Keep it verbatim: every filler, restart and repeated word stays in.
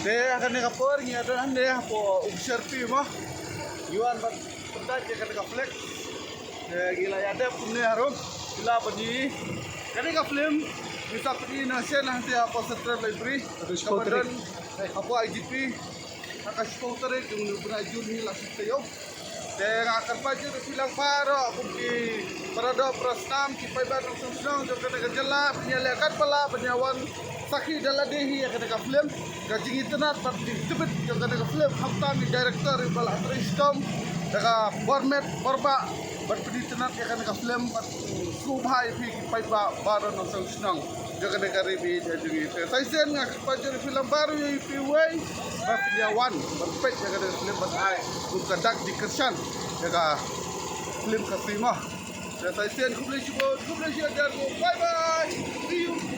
Te ha kane ka por ngi ïa don hangne hapoh Umsherpi mo. Ngi wan ban pyndait ïa kane ka flag. Te ngi la ïa dep kumne harum. Ngi la ban ïohi kane ka film. Ngi sa pyni na shen hangta hapoh Central Library. Hapoh I D P. Ha ka shiphew tarik jong u bnai Jun ngi la shoot taïew. Te nga kyrpad jur ïa phi lang baroh kum ki para doh para snam ki paidbah nongshong shnong jong kane ka jylla, phin ïa leh katba lah ban ïa wan sakhi da lade hi ïa kane ka film. Ka jingitynnad bad jingtbit jong kane ka film, khamtam i director iba la trei shitom da ka bor met bor bah ban pynitynnad ïa kane ka film bad sngewbha ïa phi ki paidbah baroh nongshong shnong jong kane ka ri baieit jong ngi. Te sa shisien nga kyrpad jur ïa phi lang baroh ïa phi wei ba phin ïa wan ban peit ïa kane ka film ban ai kum ka dak jingkyrshan ïa ka film Khasi mo. Te sa shisien khublei shibun, khublei shibun, bye bye. See you.